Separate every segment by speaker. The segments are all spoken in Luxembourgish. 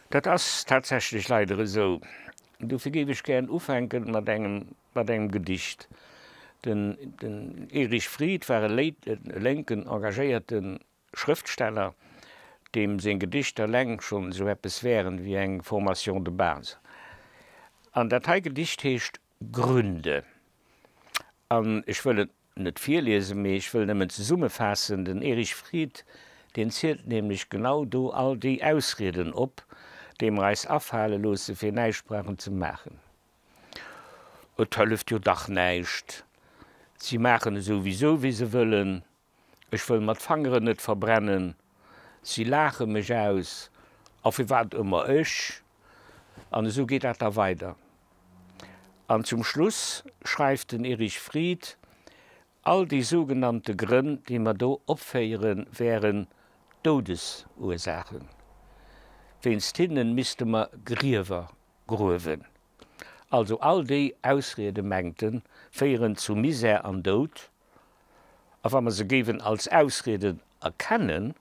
Speaker 1: Dat ass tatsächlech leider esou. Dofir géif ech gären ufänken mat engem mat engem Gedicht. Den den Erich Fried war e lénken engagéierte Schrëftsteller, deem seng Gedichter eleng schonn esou eppes wären wéi eng Formation de base. An dat hei Gedicht heescht Gründe. An ech wëll et net virliesen, mee ech wëll nëmmen zesummefaassen, Den Erich Fried, deen zielt nämlech genau do all déi Ausrieden op, déi mer eis afale loosse fir näischt brauchen ze maachen. Et hëlleft jo dach näischt, si maachen esouwisou wéi se wëllen, Ech wëll mer d'Fangeren net verbrennen, si laache mech aus, a firwat ëmmer ech? An esou geet dat da weider. An zum Schluss schreift den Erich Fried, All déi sougenannte Grënn, déi mer do opféieren, wären Doudesursaachen. Wéinst hinnen misste mer Griewer gruewen. Also all déi Ausriede, mengt en, féieren zu Misär an Doud. A wa mer se géiwen als Ausrieden erkennen,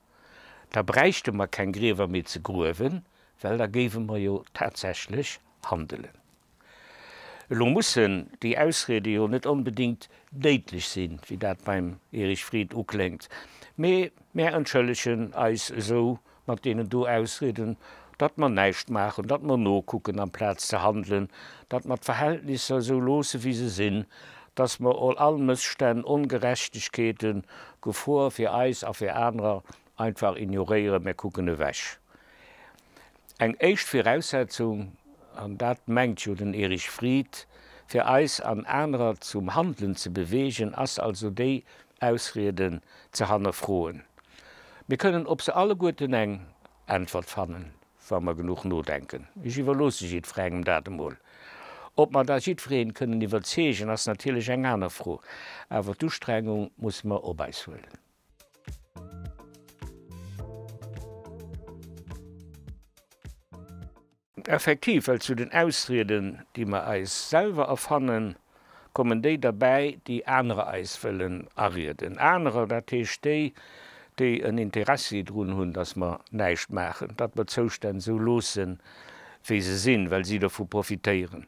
Speaker 1: da bräichte mer keng Griewer méi ze gruewen, well da géiwe mer jo tatsächlech handelen. Elo mussen déi Ausriede jo net onbedéngt déidlech sinn, wéi dat beim Erich Fried ukléngt, mee mär entschëllegen eis esou mat deenen do Ausrieden, datt mer näischt maachen, datt mer nokucken amplaz ze handelen, datt mer d'Verhältnisser esou loosse wéi se sinn, datt mer all Mësstänn, Ongerechtegkeeten, Gefor fir eis a fir anerer einfach ignoréieren, mer kucken ewech. Eng éischt Viraussetzung, an dat mengt jo den Erich Fried, fir eis an anerer zum Handelen ze beweegen, ass also déi Ausrieden ze hannerfroen. Mir kënnen op se alleguerten eng Äntwert fannen, wa mer genuch nodenken. Ech iwwerloosse jiddwerengem dat emol. Ob mer da jiddwereen kënnen iwwerzeegen, ass natierlech eng aner Fro, awer d'Ustrengung musse mer op eis huelen. Effektiv, well zu den Ausrieden, déi mer eis selwer erfannen, kommen déi derbäi, déi anerer eis wëllen arieden. Anerer, dat heescht déi, déi en Interessi drun hunn, datt mer näischt maachen, datt mer d'Zoustänn esou loossen, wéi se sinn, well si dovu profitéieren.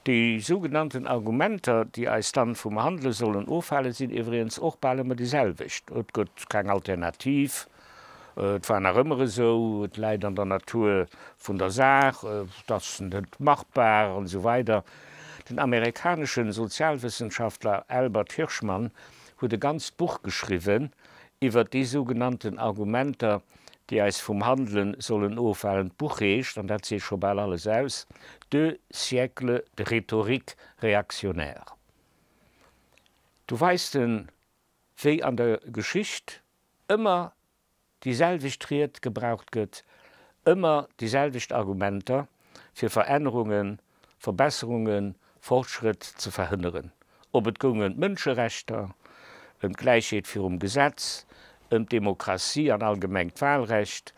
Speaker 1: Déi sougenannten Argumenter, déi eis dann vum Handele sollen ofhalen, sinn iwwregens och bal ëmmer déi selwecht, Et gëtt keng Alternativ, et war nach ëmmer esou, et läit an der Natur vun der Saach, et ass net machbar an esou weider. Den amerikanesche Sozialwëssenschaftler Albert Hirschman huet e ganzt Buch geschriwwen iwwert déi sougenannten Argumenter, déi eis vum Handelen sollen ofhalen. D'Buch heescht, an dat seet scho bal alles aus, Deux siècles de rhétorique réactionnaire. Do weist en, wéi an der Geschicht ëmmer déi selwecht Ried gebraucht gëtt, ëmmer déi selwecht Argumenter, fir Verännerungen, Verbesserungen, Fortschrëtt ze verhënneren. Ob et goung ëm d'Mënscherechter, ëm d'Gläichheet virum Gesetz, ëm d'Demokratie an allgemeng d'Wahlrecht,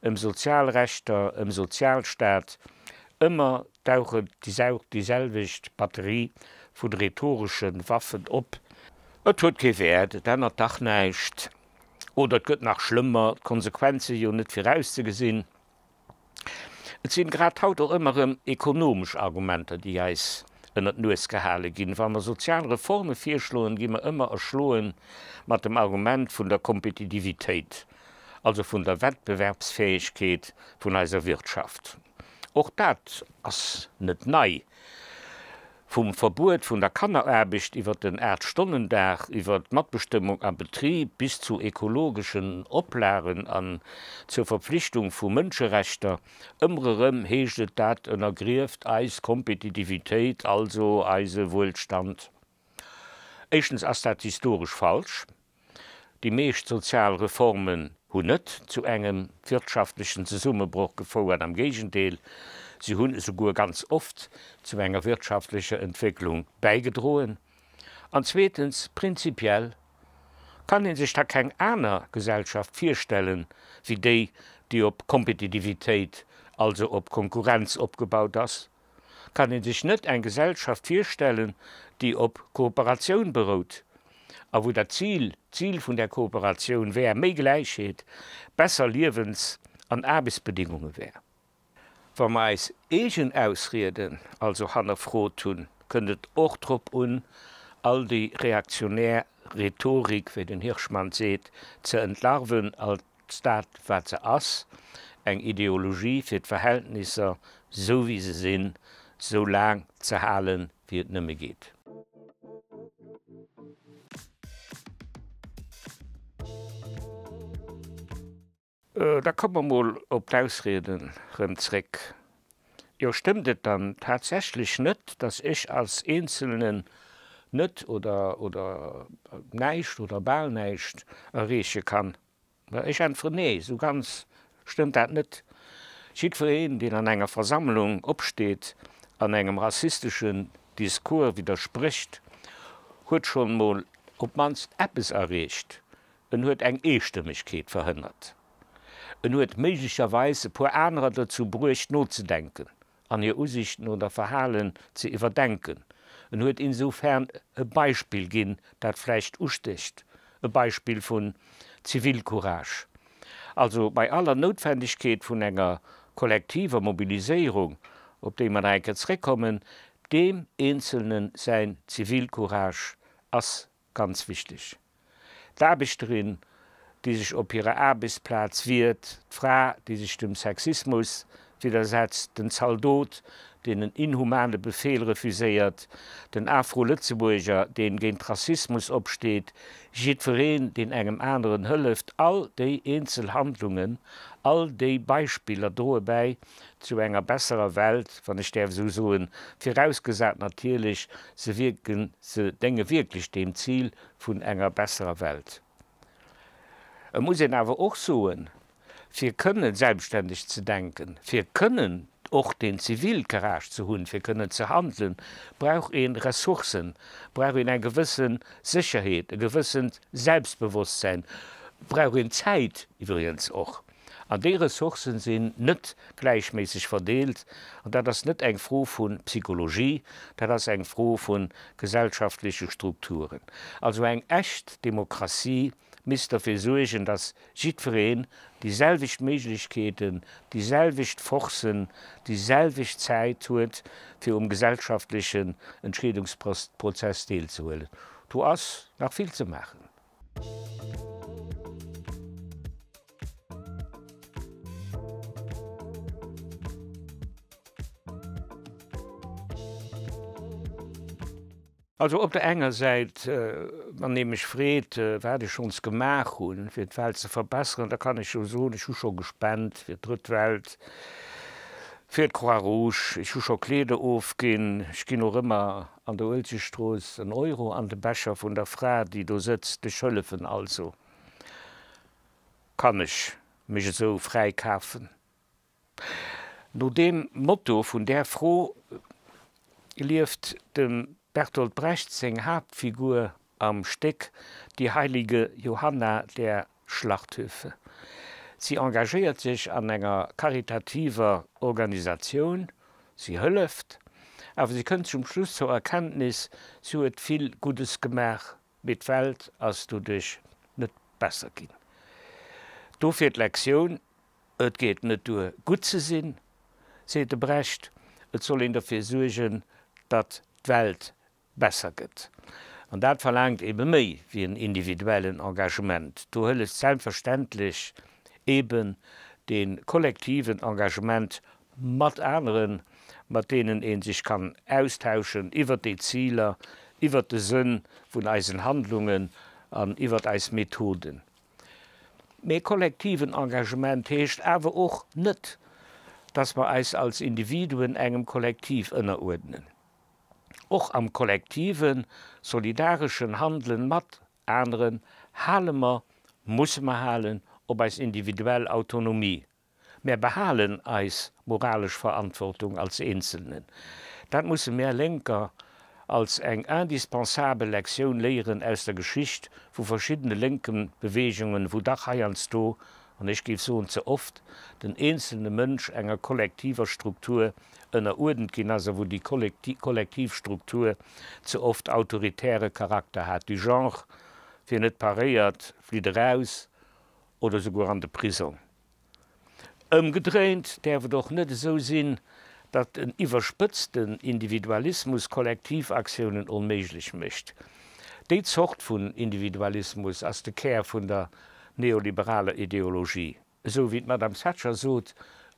Speaker 1: ëm sozial Rechter, ëm Sozialstaat, ëmmer dauchen déi selwecht Batterie vun rhetoresche Waffen op, Et huet kee Wäert, et ännert dach näischt oder et gëtt nach schlëmmer, d'Konsequenze jo net virauszegesinn. Et sinn grad haut och ëmmer erëm ekonomesch Argumenter, déi eis ënner d'Nues gehale ginn. Wa mer sozial Reforme virschloen, gi mer ëmmer erschloe mat dem Argument vun der Kompetitivitéit, also vun der Wettbewerbsfäegkeet vun eiser Wirtschaft. Och dat ass net nei. Vum Verbuet vun der Kanneraarbecht iwwer den Aacht-Stonnen-Dag, iwwer d'Matbestëmmung am Betrib bis zu ekologeschen Oplagen an zur Verpflichtung vu Mënscherechter, ëmmer erëm heescht et, dat ënnergrieft eis Kompetitivitéit, also eise Wuelstand. Éischtens ass dat historesch falsch. Déi meescht sozial Reformen hunn net zu engem wirtschaftlechen Zesummebroch gefouert, am Géigendeel, si hunn esouguer ganz oft zu enger wirtschaftlecher Entwécklung bäigedroen. An zweetens, prinzipiell kann ee sech da keng aner Gesellschaft virstellen, wéi déi, déi op Kompetitivitéit, also op Konkurrenz opgebaut ass. Kann ee sech net eng Gesellschaft virstellen, déi op Kooperatioun berout a wou dat Zil, d'Zil vun där Kooperatioun wär méi Gläichheet, besser Liewens an Aarbechtsbedingunge wär? Wa mer eis eegen Ausrieden also hannerfrot hunn, kënnt et och drop un, all déi reaktionär Rhetorik, wéi den Hirschman seet, ze entlarven als dat, wat se ass, eng Ideologie fir d'Verhältnisser, sou wéi se sinn, sou laang ze halen, wéi et nëmme geet. Da komme mer mol op d'Ausrieden rëm zréck. Jo, stëmmt et dann tatsächlech net, dass ech als Eenzelnen net oder oder näischt oder bal näischt erreeche kann? Ech äntweren, Nee, esou ganz stëmmt dat net. Jiddwereen, deen an enger Versammlung opsteet an engem rassisteschen Discours widdersprécht, huet schonn mol op d'mannst eppes erreecht, En huet eng Eestëmmegkeet verhënnert. En huet méiglecherweis e puer anerer dozou bruecht nozedenken an hir Usichten oder Verhalen ze iwwerdenken. En huet insoufern e Beispill ginn, dat vläicht ustécht, e Beispill vun Zivilcourage. Also bei aller Noutwendegkeet vun enger kollektiver Mobiliséierung, op déi mer nach eng Kéier zréckkommen, deem Eenzelne säin Zivilcourage ass Ganz wichteg, D'Aarbechterin, déi sech op hirer Aarbechtsplaz wiert, d'Fra, déi sech dem Sexismus widdersetzt, den Zaldot, deen en inhumane Befeel refuséiert, den Afro-Lëtzebuerger, deen géint Rassismus opsteet, jiddwereen, deen engem aneren hëlleft, all déi eenzel Handlungen, all déi Beispiller droe bäi zu enger besserer Welt, wann ech däerf esou soen, virausgesat natierlech, se wierken, se dénge wierklech deem Zil vun enger besserer Welt. Et muss een awer och soen, fir kënnen selbstständeg ze denken, fir kënnen och deen Zivilcourage ze hunn, fir kënnen ze handelen, brauch ee Ressourcen, brauch een eng gewësse Sécherheet, e gewëssent Selbstbewosstsein, brauch een Zäit iwwregens och. An déi Ressourcen sinn net gläichméisseg verdeelt. An dat ass net eng Fro vu Psychologie, dat ass eng Fro vu gesellschaftleche Strukturen. Also eng echt Demokratie misst derfir suergen, datt jiddwereen déi selwecht Méiglechkeeten, déi selwecht Forcen, déi selwecht Zäit huet, fir um gesellschaftlechen Entscheedungsprozess deelzehuelen. Do ass nach vill ze maachen. Also op der enger Säit, wann ee mech freet, wat ech schonns gemaach hunn, fir d'Welt ze verbesseren, da kann ech jo soen, ech hu scho gespent fir d'Drëtt Welt, fir d'Croix-Rouge, ech hu scho Kleeder ofginn, ech ginn och ëmmer an der Uelzechtstrooss en Euro an de Becher vun der Fra, déi do sëtzt. Ech hëllefen also. Kann ech mech esou fräi kafen? No deem Motto vun där Fro lieft dem Bertolt Brecht seng Haaptfigur am Stéck Die heilige Johanna der Schlachthöfe. Si engagéiert sech an enger karitativer Organisatioun, si hëlleft, awer si kënnt zum Schluss zur Erkenntnis, si huet vill Guddes gemaach, Mee d'Welt ass doduerch net besser ginn. Dofir d'Lektioun, Et geet net duer, gutt ze sinn, seet de Brecht, et soll een derfir suergen, datt d'Welt besser gëtt. An dat verlaangt ebe méi wéi en individuellen Engagement. Do hëlleft selbstverständlech eben dee kollektiven Engagement mat aneren, mat deenen ee sech kann austauschen iwwert déi Ziler, iwwert de Sënn vun eisen Handlungen an iwwert eis Methoden. Mee kollektiven Engagement heescht awer och net, dass mer eis als Individuen engem Kollektiv ënneruerdnen. Och am kollektiven, solidareschen Handelen mat aneren hale mer, musse mer halen op eis individuell Autonomie. Mär behalen eis moralesch Verantwortung als Eenzelnen. Dat musse mär Lénker als eng indispensabel Lektioun léieren aus der Geschicht vu verschiddene lénke Beweegungen, wou dach heiansdo, an ech géif soen ze oft, den eenzelne Mënsch enger kollektiver Struktur ënneruerdent ginn ass a wou déi kollektiv Struktur ze oft autoritäre Charakter hat, du genre, wien net paréiert, flitt eraus oder souguer an de Prisong. Ëmgedréint däerf et och net esou sinn, datt en iwwerspëtzten Individualismus Kollektivaktiounen onméiglech mécht. Déi Zort vun Individualismus ass de Kär vun der neoliberaler Ideologie. Esou wéi d'Madame Thatcher sot,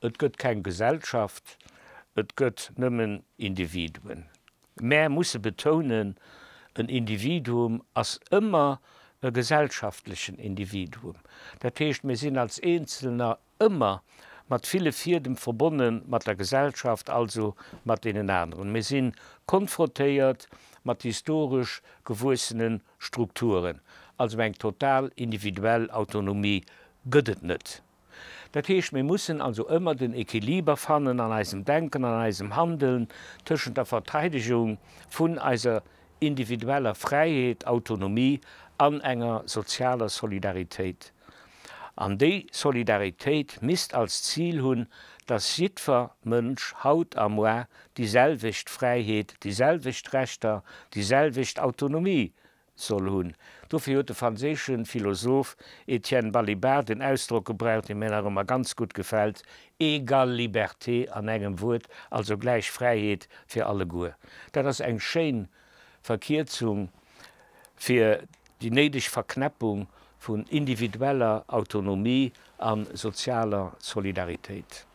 Speaker 1: Et gëtt keng Gesellschaft, et gëtt nëmmen Individuen. Mär musse betounen, en Individuum ass ëmmer e gesellschaftlechen Individuum. Dat heescht, mir sinn als Eenzelner ëmmer mat ville Fiedem verbonne mat der Gesellschaft, also mat deenen aneren. Mir si konfrotéiert mat historesch gewuessene Strukturen. Also eng total individuell Autonomie gëtt et net. Dat heescht, mir mussen also ëmmer den Equiliber fannen an eisem Denken, an eisem Handeln tëschent der Verteidegung vun eiser individueller Fräiheet, Autonomie an enger sozialer Solidaritéit. An déi Solidaritéit misst als Zil hunn, dass jiddwer Mënsch haut a moar déi selwecht Fräiheet, déi selwecht Rechter, déi selwecht Autonomie soll hunn. Dofir huet de franséische Philosoph Étienne Balibar den Ausdrock gebraucht, dee mir nach ëmmer ganz gutt gefält, égale liberté an engem Wuert, also gläich Fräiheet fir alleguer. Dat ass eng schéin Verkierzung fir déi néideg Verknäppung vun individueller Autonomie a sozialer Solidaritéit.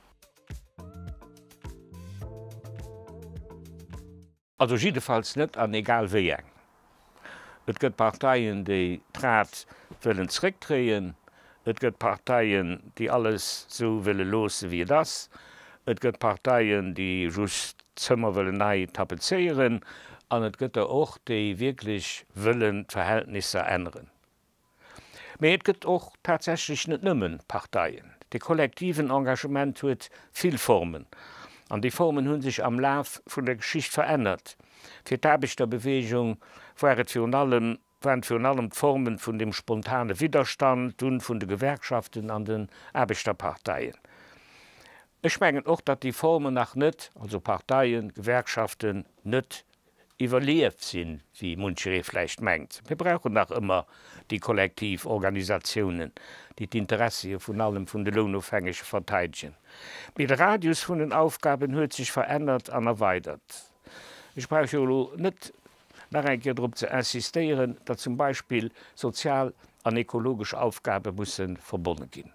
Speaker 1: Also jiddefalls net an egal wéi eng. Et gëtt Parteien, déi d'Rad wëllen zréckdréien. Et gëtt Parteien, déi alles esou wëlle loosse wéi et ass. Et gëtt Parteien, déi just d'Zëmmer wëllen nei tapezéieren. An et gëtt der och, déi wierklech wëllen d'Verhältnisser änneren. Mee et gëtt och tatsächlech net nëmme Parteien. De kollektiven Engagement huet vill Formen. An déi Formen hu sech am Laf vun der Geschicht verännert. Fir d'Aarbechterbeweegung war et virun allem, waren et virun allem d'Formen vun dem spontane Widderstand, dunn vun de Gewerkschaften an den Aarbechterparteien. Ech mengen och, datt déi Formen nach net, also Parteien, Gewerkschaften, net iwwerlieft sinn, wéi muncheree vläicht mengt. Mir brauchen nach ëmmer déi kollektiv Organisatiounen, déi d'Interessie vun allem vun de Lounofhängege verteidegen. Mee de Radius vun den Aufgaben huet sech verännert an erweidert. Ech brauch jo elo net nach eng Kéier drop ze insistéieren, datt zum Beispill sozial an ekologesch Aufgabe musse verbonne ginn.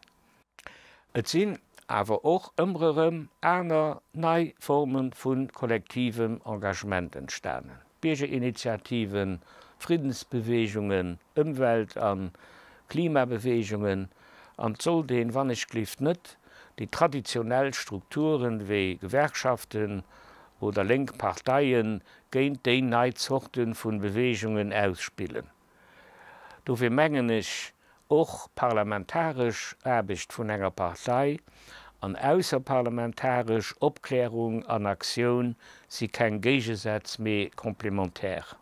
Speaker 1: Et sinn awer och ëmmer erëm aner nei Forme vu kollektivem Engagement entstanen, Biergerinitiativen, Friddensbeweegungen, Ëmwelt a Klimabeweegungen. An et sollt een, wannechglift, net déi traditionell Strukturen wéi Gewerkschaften oder lénk Parteie géint déi nei Zorte vu Beweegungen ausspillen. Dofir mengen ech, och parlamentaresch Aarbecht vun enger Partei an ausserparlamentaresch Opklärung an Aktioun si keng Géigesätz, mee complémentaire.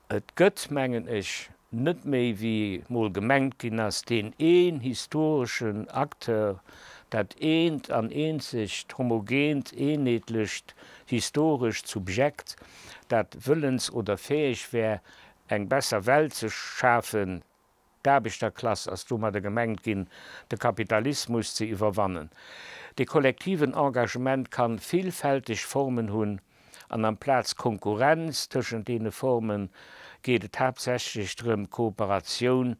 Speaker 1: Et gëtt, mengen ech, net méi, wéi mol gemengt ginn ass, deen een historeschen Acteur, dat eent an eenzegt homogeent, eenheetlecht historescht Subjekt, dat wëllens oder fäeg wär, eng besser Welt ze schafen, d'Aarbechterklass ass domadder gemengt ginn, de Kapitalismus ze iwwerwannen. De kollektiven Engagement kann villfälteg Formen hunn, an amplaz Konkurrenz tëschent deene Formen, geet et haaptsächlech drëm, Kooperatioun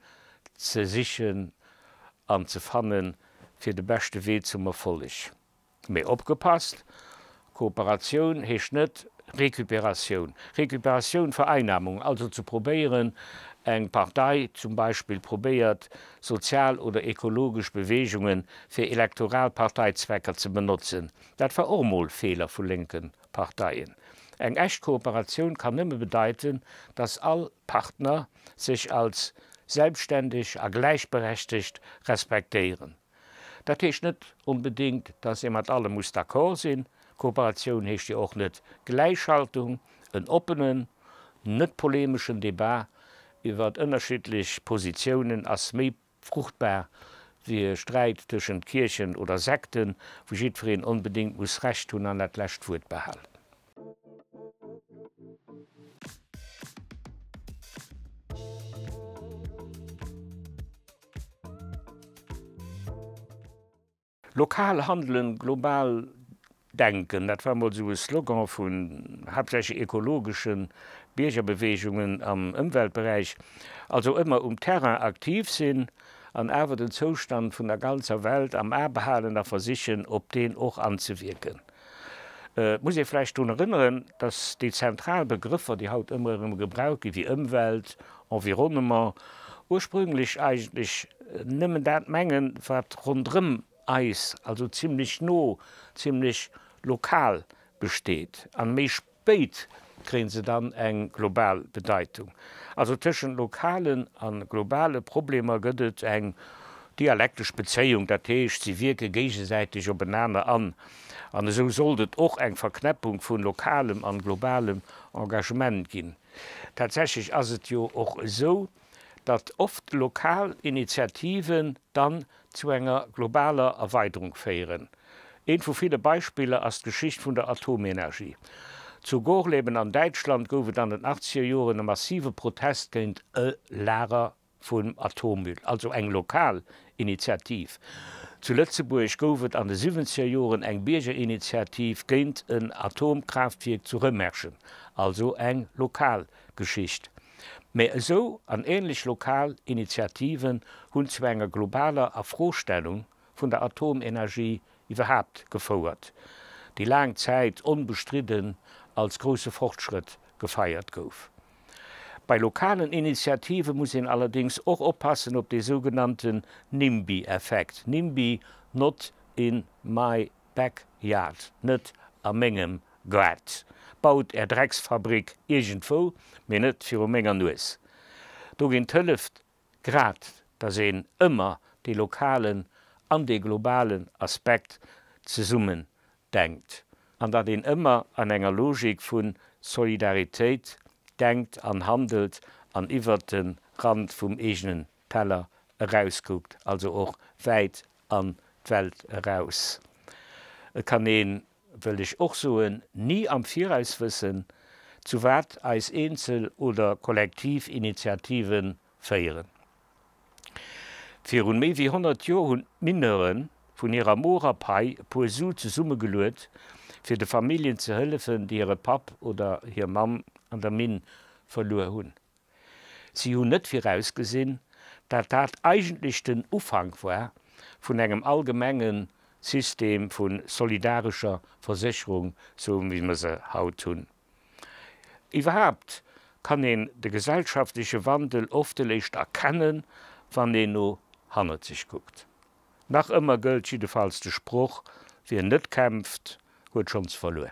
Speaker 1: ze sichen an ze fannen, fir de beschte Wee zum Erfolleg. Mee opgepasst, Kooperatioun heescht net Recuperatioun. Recuperatioun, Vereinnahmung, also ze probéieren, eng Partei zum Beispill probéiert, sozial oder ekologesch Beweegungen fir elektoral Parteizwecker ze benotzen. Dat war och emol Feeler vu lénke Parteien. Eng echt Kooperatioun kann nëmme bedeiten, dass all Partner sech als selbstständeg a gläichberechtegt respektéieren. Dat heescht net onbedéngt, dass ee mat allem muss d'accord sinn. Kooperatioun heescht jo och net Gläichschaltung, en oppenen, net polemeschen Debat iwwer ënnerschiddlech Positiounen ass méi fruchtbar wéi e Sträit tëschent Kierchen oder Sekten, wou jiddwereen onbedéngt muss Recht hunn an dat lescht Wuert behalen. Lokal handelen, global denken, dat war mol esou e Slogan vun haaptsächlech ekologesche Biergerbeweegungen am Ëmweltberäich. Also ëmmer um Terrain aktiv sinn an awer den Zoustand vun der ganzer Welt am A behalen a versichen, op deen och anzewierken. Et muss ee vläicht drun erënneren, dass déi zentral Begrëffer, déi haut ëmmer erëm gebraucht ginn, wéi Ëmwelt, Environnement, ursprünglech eigentlech nëmmen dat mengen, wat ronderëm eis, also zimlech no, zimlech lokal besteet. An méi spéit kréie se dann eng global Bedeitung. Also tëschent lokalen a globale Problemer gëtt et eng dialektesch Bezéiung, dat heescht, si wierke géigesäiteg openaner an. An esou sollt et och eng Verknäppung vun lokalem an globalem Engagement ginn. Tatsächlech ass et jo och esou, datt oft lokal Initiativen dann zu enger globaler Erweiderung féieren. Eent vu ville Beispiller ass d'Geschicht vun der Atomenergie. Zu Gorleben an Däitschland gouf et an den achtzeger Joren e massive Protest géint e Lager vum Atommüll, also eng lokal Initiativ. Zu Lëtzebuerg gouf et an de siwwenzeger Joren eng Biergerinitiativ géint en Atomkraaftwierk zu Rëmerschen, also eng lokal Geschicht. Mä esou an ähnlech lokal Initiativen hunn zu enger globaler Afrostellung vun der Atomenergie iwwerhaapt gefouert, déi laang Zäit onbestridden als grousse Fortschrëtt gefeiert gouf. Bei lokalen Initiative muss een allerdéngs och oppassen op dee sougenannten NIMBY-Effekt, NIMBY, not in my backyard, net a mengem Gaart. Baut är Drecksfabrik iergendwou, mee net viru menger Nues. Dogéint hëlleft Grad datt een ëmmer dee lokalen an dee globalen Aspekt zesummen denkt an datt een ëmmer an enger Logik vu Solidaritéit denkt an handelt an iwwert de Rand vum eegenen Teller erauskuckt, also och wäit an d'Welt eraus. Et kann ee wëll ech och soen, ni am Viraus wëssen, zu wat eis eenzel oder kollektiv Initiative féieren. Virun méi wéi 100 Joer hunn d'Mineure vun hirer morer Pai e puer Su zesummegeluet, fir de Familljen ze hëllefen, déi hire Papp oder hir Mamm an der Minn verluer hunn. Si hunn net virausgesinn, dat dat eigentlech den Ufank war vun engem allgemenge System vu solidarescher Versécherung, sou wéi mer se haut hunn. Iwwerhaapt kann een de gesellschaftleche Wandel oft eréischt erkennen, wann een no hannert sech kuckt. Nach ëmmer gëllt jiddefalls de Sproch, Wien net kämpft, huet schonns verluer.